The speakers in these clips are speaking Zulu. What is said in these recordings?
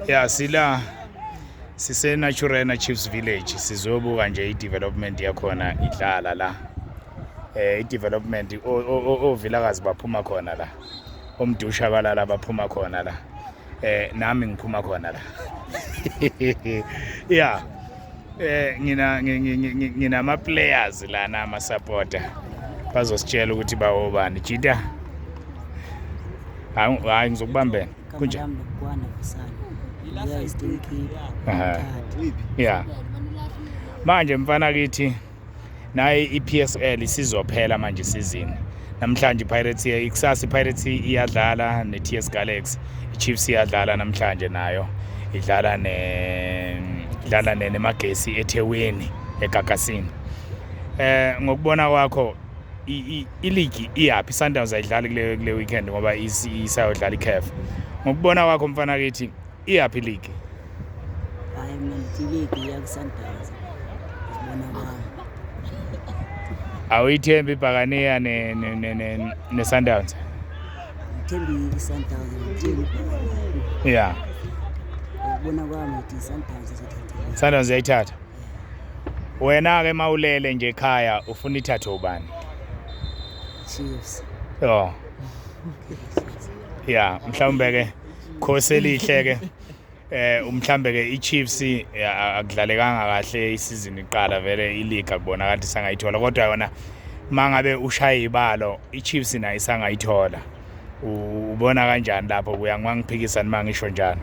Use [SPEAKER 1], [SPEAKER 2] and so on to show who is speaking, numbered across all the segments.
[SPEAKER 1] Ya, sila sise Naturena Chiefs Village, sizobuka nje i-development yakhona idlala la. I-development oVilakazi baphuma khona la. Omdusha balala baphuma khona la. Nami ngiphuma khona la. Yeah. Ngina nginama players lana, ama supporter. Bazositshela ukuthi bawobani. Jita. Hayi hayi, ngizokubambela. Kunje.
[SPEAKER 2] Lami Lukwana Vusana. Yeah, Eastern Cape.
[SPEAKER 1] Yeah. Manje mfana kithi, nayi iPSL isizophela manje isizini. Namhlanje iPirates, ikusasa iPirates iyadlala neTS Galaxy. iChiefs iyadlala namhlanje nayo. Idlala neMagesi eThekwini, eGagasini. Ngokubona kwakho iligi iyaphi? Sundowns ayidlali kule weekend ngoba isayodlala iCAF. Ngokubona kwakho mfana kithi, iyaphi iligi?
[SPEAKER 2] Hayi, mina ngithi iligi iya ku-Sundowns. Ngibona kwami.
[SPEAKER 1] Awuyithembi ibhakaniya ne Sundowns?
[SPEAKER 2] Ngithembi i-Sundowns, ngithembi ibhakaniya. Ngokubona kwami ngithi i-Sundowns izothatha iligi.
[SPEAKER 1] Sundowns iyayithatha. Wena ke mawulele nje ekhaya ufuna ithathe ubani?
[SPEAKER 2] Chiefs.
[SPEAKER 1] Oh. Yeah, mhlawumbe ke khosi elihle ke, mhlambe ke iChiefs akudlalekanga kahle isizini iqala, vele ileague akubonakala ukuthi sangayithola, kodwa yona mangabe ushaya ibalo iChiefs nayo isangayithola. Ubona kanjani lapho? Kuya ngiphikisa nima ngisho njalo?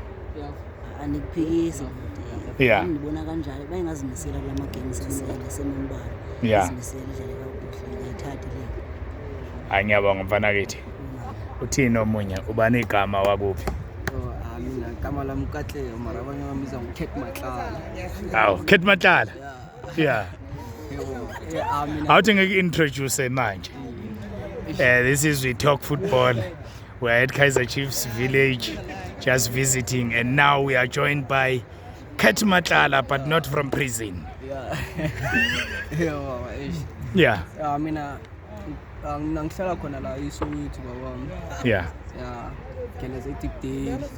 [SPEAKER 2] Anikuphikisi futhi. Ngibona kanjalo, bayingazimisela kula ma-games asele semimbalwa. Izimisele, idlale kakuhle, ingayithatha iligi.
[SPEAKER 1] Hayi, ngiyabonga mfana kithi. Uthini omunye? Ubani igama, wakuphi?
[SPEAKER 3] Oh, ah, mina igama lami uKatleho, mara abanye bambiza ngoCat Matlala.
[SPEAKER 1] Hawu, Cat Matlala. Yeah.
[SPEAKER 3] Yebo, ah, mina
[SPEAKER 1] Awuthi ngiku-introduce manje. This is We Talk Football. We are at Kaizer Chiefs Village, just visiting, and now we are joined by Cat Matlala, but not from prison.
[SPEAKER 3] Yeah. Yebo baba, eish. Ya, mina ah, mina ngihlala khona la eSoweto, babami. Ya, ngeneza eDeepdale.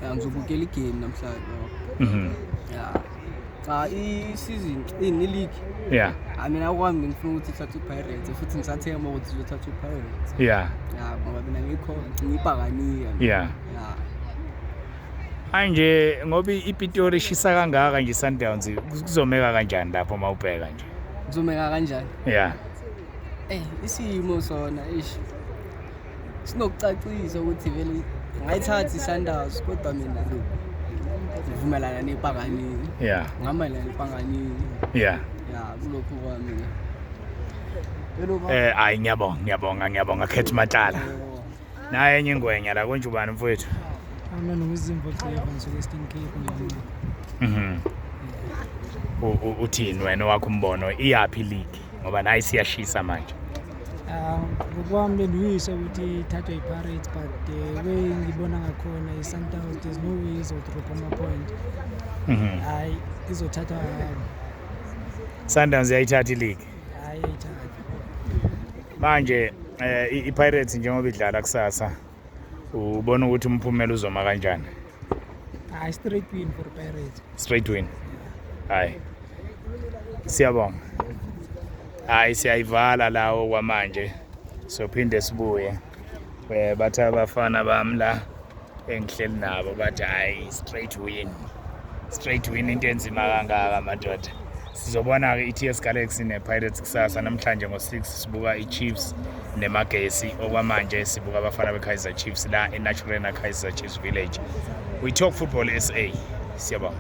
[SPEAKER 3] Ya, ngizobukela igame namhlanje, baba. Ya. Cha, i-season ini, i-league. Ah, mina kwami ngifuna ukuthi ithathe iPirates, futhi ngisathemba ukuthi izothatha iPirates. Ya, ngoba mina ngikho ngiyibhakaniya. Ya.
[SPEAKER 1] Manje ngoba iPitori ishisa kangaka nje, Sundowns kuzomeka kanjani lapho mawubheka nje?
[SPEAKER 3] Kuzomeka kanjani?
[SPEAKER 1] Yeah.
[SPEAKER 3] Isimo sona ish sinokucacisa ukuthi vele ngayithatha i-Sundowns, kodwa mina ngivumelana nebhakanini. Ngihamba nebhakanini. Ya, kulokhu kwami ke.
[SPEAKER 1] Hayi, ngiyabonga, ngiyabonga, ngiyabonga Cat Matlala. Naye enye ingwenya la konje, ubani mfowethu?
[SPEAKER 4] Mina nonguzimvo Clever, ngisuka Eastern Cape nje.
[SPEAKER 1] Uthini wena, wakho umbono, iyaphi league? Ngoba nayi siyashisa manje.
[SPEAKER 4] Ah, ngokwami bendiwisa ukuthi ithathwe yi-Pirates, but the way ngibona ngakhona i-Sundowns, there's no way izodrop ama-point. Hayi, izothathwa.
[SPEAKER 1] Sundowns yayithatha ileague.
[SPEAKER 4] Hayi, ayithathwa.
[SPEAKER 1] Manje iPirates njengoba idlala kusasa, ubona ukuthi umphumela uzoma kanjani?
[SPEAKER 4] Hayi, straight win for Pirates.
[SPEAKER 1] Straight win. Hayi. Siyabonga. Hayi, siyayivala lawo kwamanje. Sophinde sibuye. Bathi abafana bami la engihleli nabo, bathi hayi, straight win. Straight win, into enzima kangaka madoda. Sizobona ke i-TS Galaxy ne-Pirates kusasa. Namhlanje ngo-6 sibuka i-Chiefs neMagesi. Okwamanje sibuka abafana be-Kaizer Chiefs la e-Naturena Kaizer Chiefs Village. We Talk Football SA. Siyabonga.